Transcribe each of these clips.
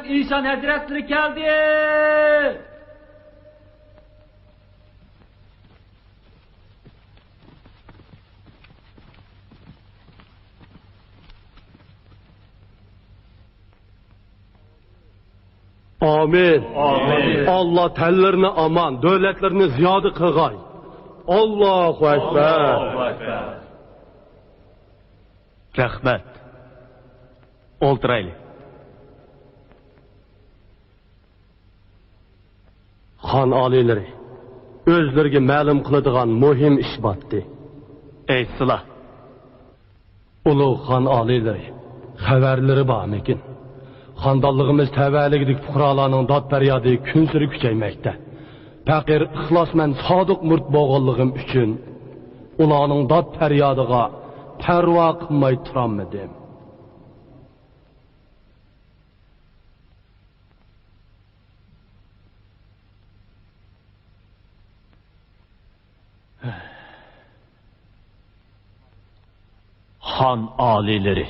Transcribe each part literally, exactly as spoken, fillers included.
ئىشان ھەزرەتلىرى كەلدى! ئامىن. ئامىن. ئاللا تەنلىرىنى ئامان، دۆلەتلىرىنى زىيادە قىلغاي. ئاللاھۇ ئەكبەر. ئاللاھۇ ئەكبەر. رەھمەت. ئولتۇرايلى. خان ئالىيلىرى، ئۆزلىرىگە مەلۇم قىلىدىغان مۇھىم ئىش باتتى. ئېيتسىلا. ئۇلۇغ خان ئالىيلىرى، خەۋەرلىرى بارمىكىن؟ خاندانلىقىمىز تەۋەلىكىدىكى پۇقرالارنىڭ داد-پەريادى كۈنسېرى كۈچەيمەكتە. پەقىر ئىخلاسمەن سادىق مۇرىت بولغانلىقىم ئۈچۈن، ئۇلارنىڭ داد-پەريادىغا پەرۋا قىلماي تۇرالمىدىم. خان ئالىيلىرى،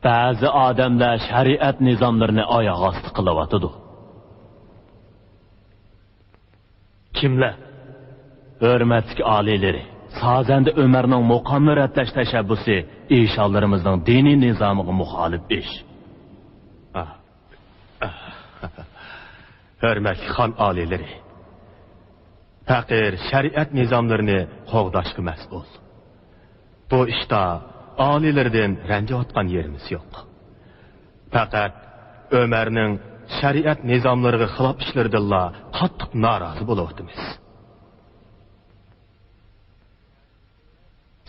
بەزى ئادەملەر شەرىئەت نىزاملىرىنى ئاياغ ئاستى قىلىۋاتىدۇ. كىملەر؟ ھۆرمەتلىك ئالىيلىرى، سازەندە ئۆمەرنىڭ مۇقامنى رەتلەش تەشەببۇسى ئىشانلىرىمىزنىڭ دىنىي نىزامىغا مۇخالىپ ئىش. ھۆرمەتلىك خان ئالىيلىرى، پەقىر شەرىئەت نىزاملىرىنى قوغداشقا مەسئۇل. بۇ ئىشتا ئالىيلىرىدىن رەنجىۋاتقان يېرىمىز يوق. پەقەت ئۆمەرنىڭ شەرىئەت نىزاملىرىغا خىلاپ ئىشلىرىدىنلا قاتتىق نارازى بولۇۋاتىمىز.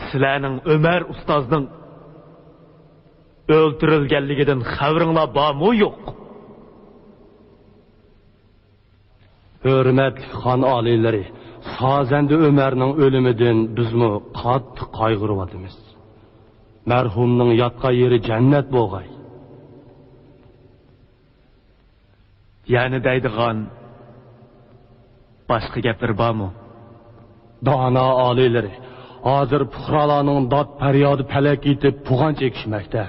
سىلەرنىڭ ئۆمەر ئۇستازنىڭ ئۆلتۈرۈلگەنلىكىدىن خەۋىرىڭلار بارمۇ يوق؟ ھۆرمەتلىك خان ئالىيلىرى، سازەندە ئۆمەرنىڭ ئۆلۈمىدىن بىزمۇ قاتتىق قايغۇرۇۋاتىمىز. مەرھۇمنىڭ ياتقان يېرى جەننەت بولغاي. يەنە دەيدىغان باشقا گەپلىرى بارمۇ؟ دانا ئالىيلىرى، ھازىر پۇقرالارنىڭ داد-پەريادى پەلەككە يېتىپ، پۇغان چېكىشمەكتە.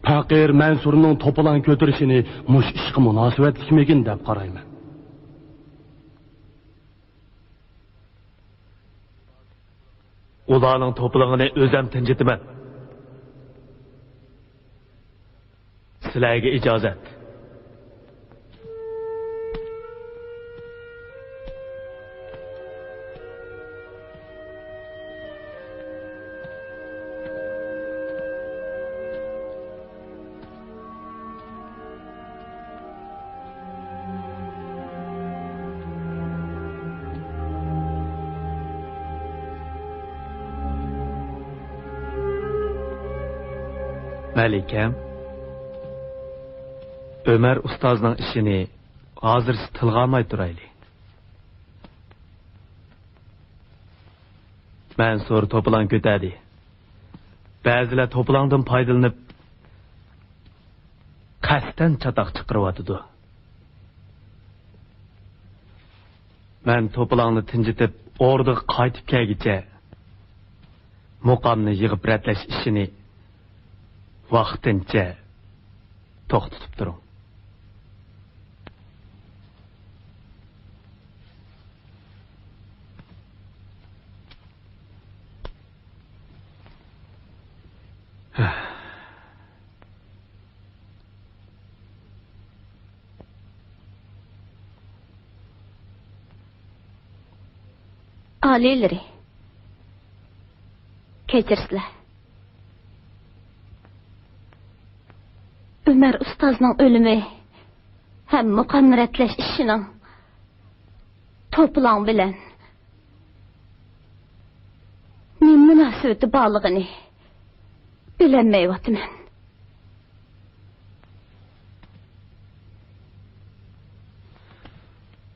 پەقىر مەنسۇرنىڭ توپىلاڭ كۆتۈرۈشىنى مۇشۇ ئىشقا مۇناسىۋەتلىكمىكىن دەپ قارايمەن. ئۇلارنىڭ توپىلىڭىنى ئۆزۈم تىنجىتىمەن. سىلەرگە ئىجازەت. مەلىكەم، ئۆمەر ئۇستازنىڭ ئىشىنى ھازىرچە تىلغا ئالماي تۇرايلى. مەنسۇر توپىلاڭ كۆتەردى. بەزىلەر توپىلاڭدىن پايدىلىنىپ، قەستەن چاتاق چىقىرىۋاتىدۇ. مەن توپىلاڭنى تىنجىتىپ، ئوردىغا قايتىپ كەلگۈچە، مۇقامنى يىغىپ رەتلەش ئىشىنى ۋاقتىنچە توختىتىپ تۇرۇڭ. ئالىيلىرى، كەچۈرسىلەر. ئۆمەر ئۇستازنىڭ ئۆلۈمى ھەم مۇقامنى رەتلەش ئىشىنىڭ توپىلاڭ بىلەن نېمە مۇناسىۋىتى بارلىقىنى بىلەلمەيۋاتىمەن.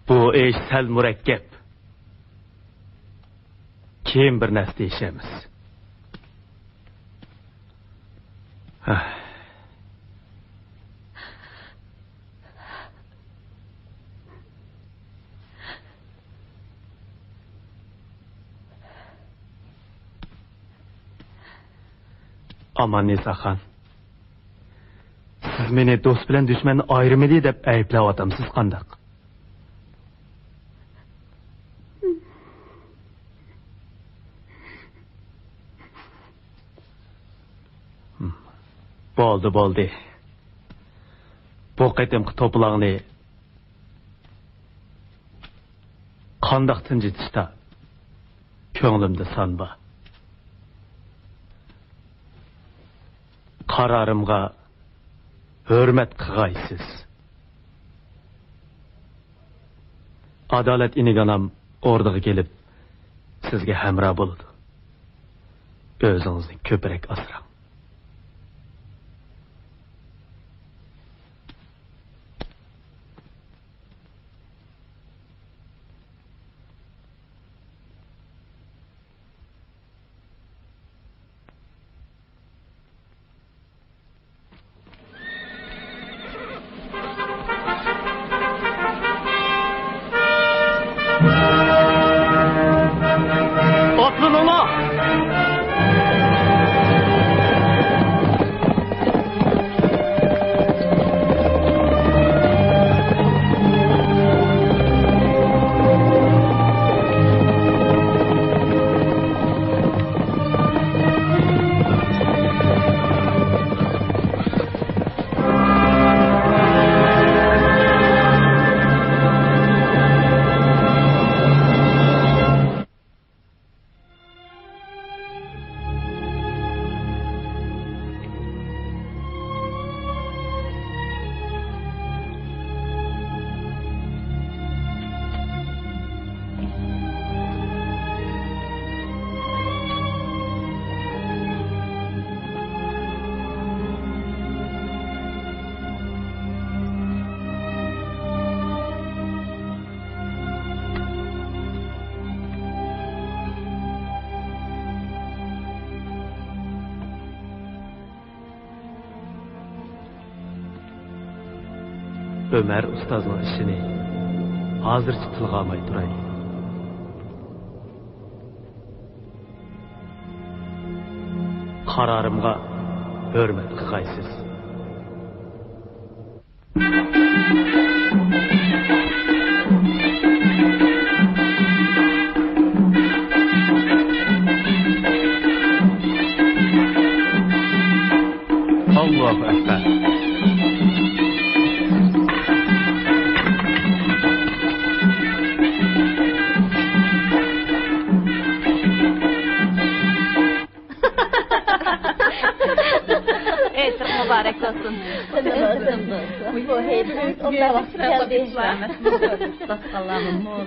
بۇ ئىش سەل مۇرەككەپ. كېيىن بىر نەرسە دېيىشەرمىز. ئاماننىساخان، سىز مېنى دوست بىلەن دۈشمەننى ئايرىمىدى دەپ ئەيىبلەۋاتامسىز قانداق؟ بولدى، بولدى. بۇ قېتىمقى توپىلاڭنى قانداق تىنجىتىشتا كۆڭلۈمدە سان بار. قارارىمغا ھۆرمەت قىلغايسىز. ئادالەت ئىنىگانام ئوردىغا كېلىپ، سىزگە ھەمراھ بولىدۇ. ئۆزىڭىزنى كۆپرەك ئاسراڭ. ئاتلىنىڭلار! ئۆمەر ئۇستازنىڭ ئىشىنى ھازىرچە تىلغا ئالماي تۇراي. قارارىمغا ھۆرمەت قىلغايسىز. ئاللاھۇ ئەكبەر. ھېيتلىق مۇبارەك بولسۇن. بۇ ھېيت ئوبدان ۋاقتىدا كەلدى. داستانلارمۇ مول.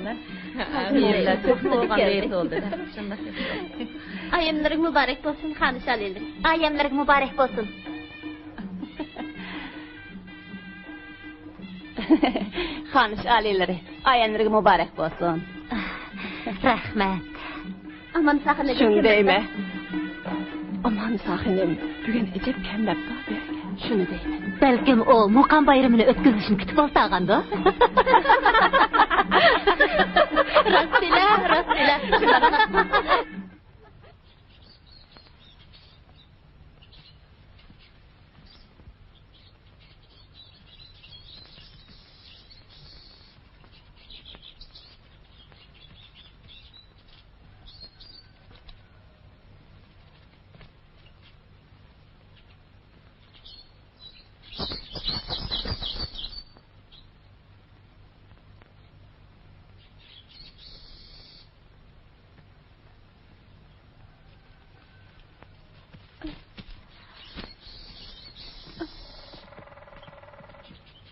مېھمانلار كۆپ بولغان ھېيت بولدى. شۇنداق. ئايەملىرىگە مۇبارەك بولسۇن، خانىش ئالىيلىرى. ئايەملىرىگە مۇبارەك بولسۇن. خانىش ئالىيلىرى، ئايەملىرىگە مۇبارەك بولسۇن. رەھمەت. ئامانسا خېنىم شۇنى دەيمەن. ئامانسا خېنىم بۈگۈن ئەجەب كەملەپتۇ بۇ يەرگە. شۇنى دەيمەن. بەلكىم ئۇ مۇقام بايرىمىنى ئۆتكۈزۈشنى كۈتۈپ ئولتۇرغاندۇ؟ راستلا، راستلا.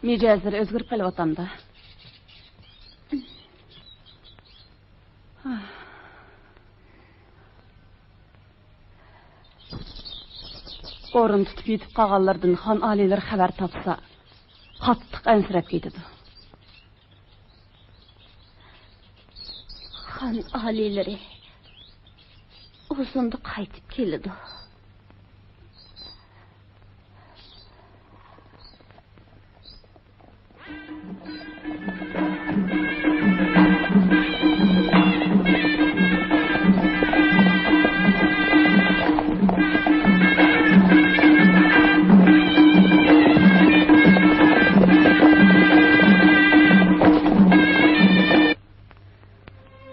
مىجەزلىرى ئۆزگىرىپ قېلىۋاتامدۇ؟ ئورۇن تۇتۇپ يېتىپ قالغانلىرىدىن خان ئالىيلىرى خەۋەر تاپسا، قاتتىق ئەنسىرەپ كېتىدۇ. خان ئالىيلىرى ئۇزۇندا قايتىپ كېلىدۇ.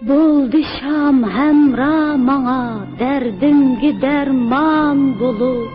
بولدى شام ھەمراھ ماڭا، دەردىمگە دەرمان بولۇپ.